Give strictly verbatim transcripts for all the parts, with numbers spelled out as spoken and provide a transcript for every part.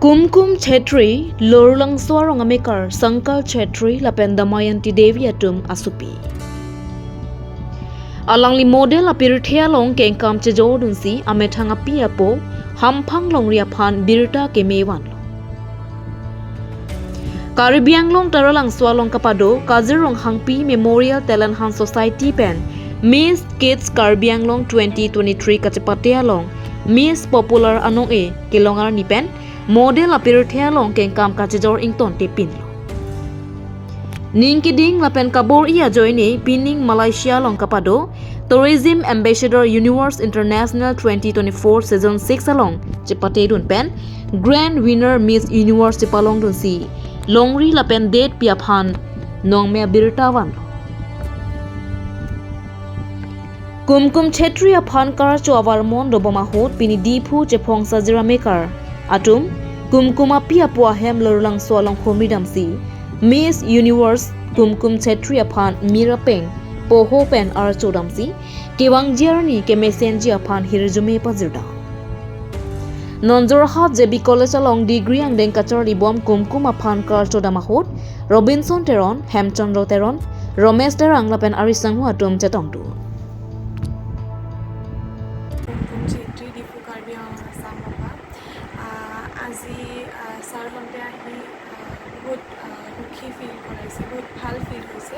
Kumkum Chetri, Lorulangso arong amekar Sankar Chetri lapen Damayanti Devi atum asopi. Alangli model apirthe along kengkam chejordunsi amethang api apo hamphang longri aphan birta keme vanlo. Karbi Anglong Taralangso along kapado Kazir Ronghangpi Memorial Talent Hunt Society pen Miss Kids Karbi Anglong twenty twenty-three kachepate along Miss Popular anong-e kelong arni pen model apirthe along kengkam kachejor ingtontepinlo. Ning keding lapen kabor-i ajoine pining Malaysia along kapado Tourism Ambassador Universe International twenty twenty-four Season six along chepatedun pen Grand Winner Miss Universe chepalongdunsi longri lapen detpi aphan nongme abirta vanlo. Kumkum Chetri aphan karcho avarmon dobom ahut pini Diphu chephong sajir amekar atum Kumkum api apo ahem Lorulangso along khomri damsi Miss Universe Kumkum Chetri aphan mir apeng poho pen archo damsi kevangji arni kemesenji aphan hirjume pajirdam. Non Jorhat J B College along degree angdeng kacharlibom Kumkum aphan karcho dam ahut Robinson Teron, Hemchandra Teron, Romesh Terang lapen arisangho atum chetongdun. Kumkum Chetri, Diphu, Karbi Anglong, Assam, Baba. আহ, আজি আহ, ছাৰহঁতে আহি আহ, বহুত আহ, সুখী ফিল কৰাইছে, বহুত ভাল ফিল হৈছে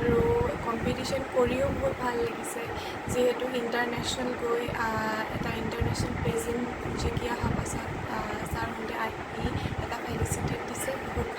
আৰু কম্পিটিশ্যন কৰিও বহুত ভাল লাগিছে, যিহেতু ইণ্টাৰনেশ্যনেল গৈ আহ, এটা ইণ্টাৰনেশ্যনেল প্ৰেজেণ্ট জিকি অহা পাছত আহ, ছাৰহঁতে আহি এটা ফেলিচিটেট দিছে, বহুত